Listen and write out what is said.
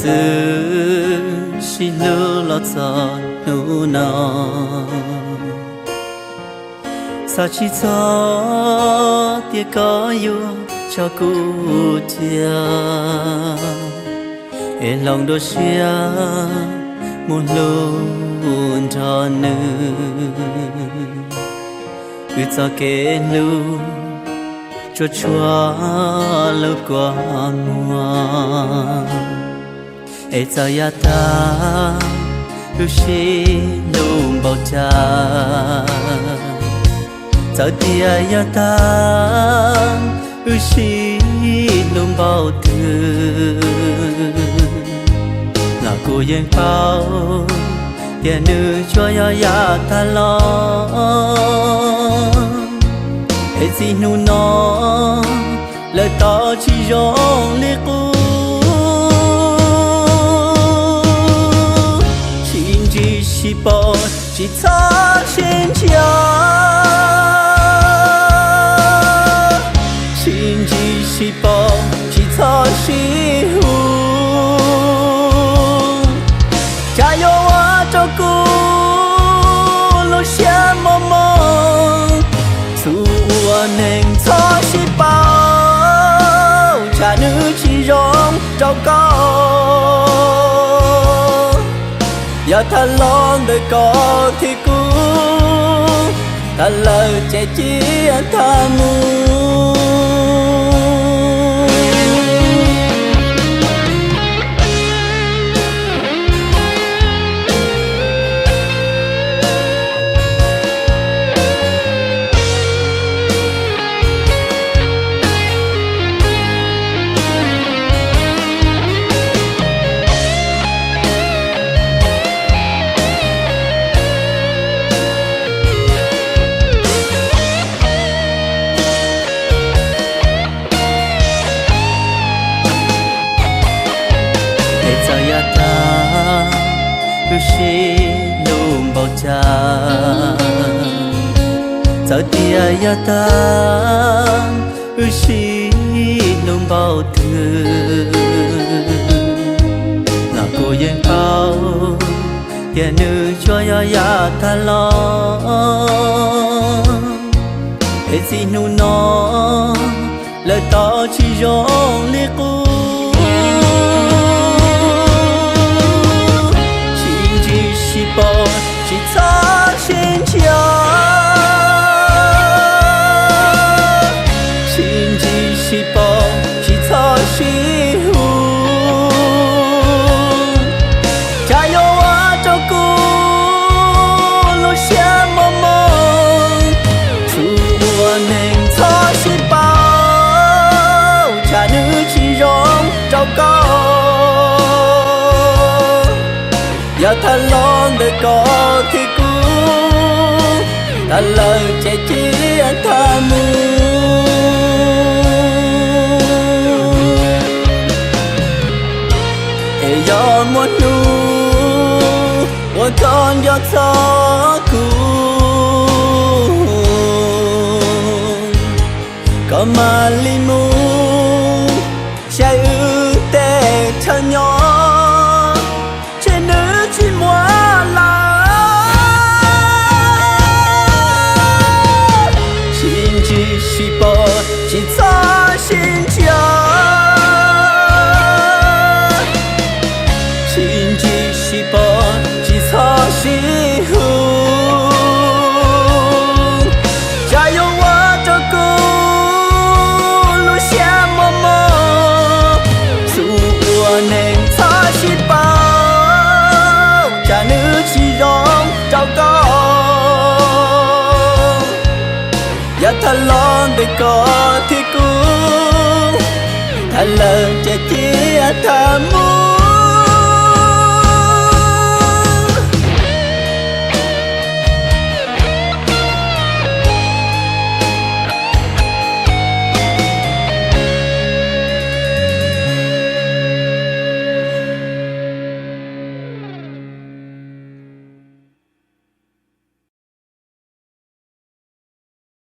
Wb sib hlub los txog hnub no, xav tsis txog tias koj yuav tso kuv cia, es hloov dua siab mus hlub nrog nws. Wb txoj kev hlub tsuas tshuav lub kua muag, es txawm yav tag wb sib hlub npaum cas, txawm tias yav tag wb sib hlub npaum twg, los kuv yeej paub tias nws tsuas yog yav tag los, es txij hnub no lawv tau tsis zoo li qub. Sib ntsib sib pom tsis txhob sib ntsib, sib ntsib sib pom tsis txhob sib hu, tsam yuav ua rau kuv lub siab mos mos. Txhua ua neeg txhob sib paub, tsam nws tsis zoo rau koj. Yav tag los ntawm koj thiab kuv, tag lawm ces cia tag mus. Es txawm yav tag wb sib hlub npaum cas, txawm tias yav tag wb sib hlub npaum twg, los kuv yeej paub tias nws tsuas yog yav tag los, es txij hnub no lawv tau tsis zoo li qub. Sib ntsib sib pom tsis txhob sib ntsib, sib ntsib sib pom tsis txhob sib hu, tsam yuav ua rau kuv lub siab mos mos. Txhua ua neeg txhob sib paub, tsam nws tsis zoo rau koj. Yav tag los ntawm koj thiab kuv, tag lawm ces cia tag mus. Es yog muaj hnub uas koj nco txog kuv, koj mam li mus saib wb tej chaw nyob, ntshe nws tsis muaj lawm. Sib ntsib sib pom tsis txhob sib ntsib, sib ntsib sib pom tsis txhob sib hu, tsam yuav ua rau kuv lub siab mos mos. Txhua ua neeg txhob sib paub, tsam nws tsis zoo rau koj. Yav tag los ntawm koj thiab kuv, tag lawm ces cia tag mus.